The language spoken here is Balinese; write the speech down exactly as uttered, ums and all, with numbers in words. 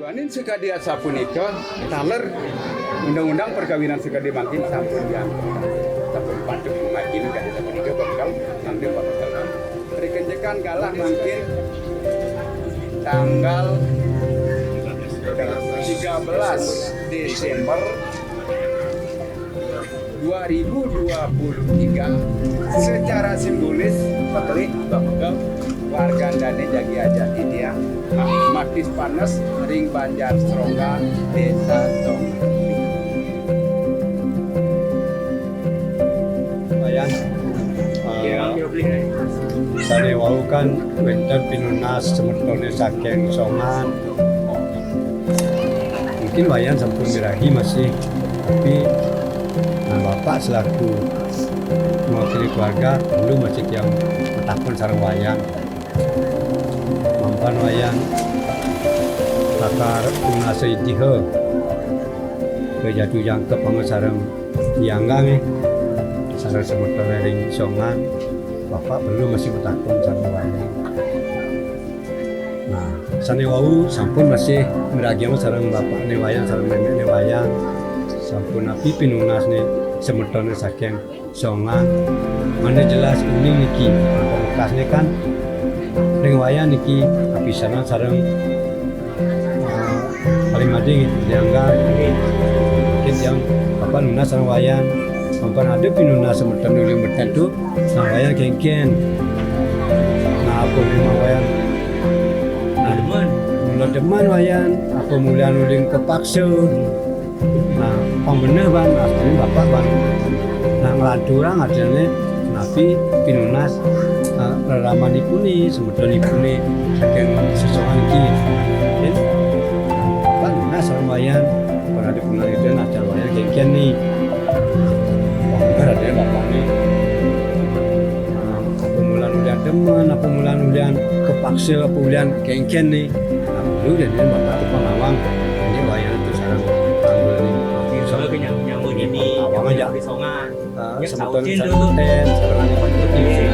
Panin sakadi asapunika, taler undang-undang perkawinan sakadi mangkin sampun dian-, sampun patut mangkin kadi sapunika bakal ngambil bakal rikencekan galah mangkin tanggal tiga belas Desember dua ribu dua puluh tiga secara simbolis pekelik bakal wargandane jagi ajati tiang makis panes ring Banjar Serongga, Desa Tong. Wayan, eh, sane wau kan wenten pinunas semetone saking Songan. Mungkin Wayan sampun mirahi masih, tapi nah, Bapak selaku mewakili keluarga perlu masih tiang matakon sareng Wayan. Mapan Wayan lakar unasa idiha kajatu jangkep sareng Yanggange, sareng semetone ring Songan, Bapak perlu masih matakon sareng Wayan. Nah, sane wau sampun masih miragiang sareng bapakne Wayan, sareng nenekne Wayan. Sampun napi pinunasne semetone saking Songan. Mane jelas uning niki, pamekasne kan ring Wayan niki apisanan sareng, eh, paling mading Yanggang. Mungkin yang apa nunas sareng Wayan, sampun ada pinunas semetone uling beten tu, nah, Wayan kengken. Nah, apa memang Wayan, nah, mula demen Wayan, apa mulian uling kepaksa. Nah, pang beneh ban, artine Bapak ban, nah, nglanturang artine napi pinunas, eh, reramanipune, semetonipune, saking sesongan iki. Yen Bapak nunas sareng Wayan, pun ada punang itu, nah, cara Wayan kengken nih. Pang beneh artine Bapak nih. Nah, apa mulan ulian demen, apa mulan ulian kepaksa, apa ulian kengken nih. Nah, dulu jadi Bapak tuh pang nawang, ini Wayan tuh sareng tanggul nih. Soalnya ke nyam-, nyambut ini, awang aja. Di Songan. Ah, ya, semeton sautin dulu. Semeton, sareng aja. Iya.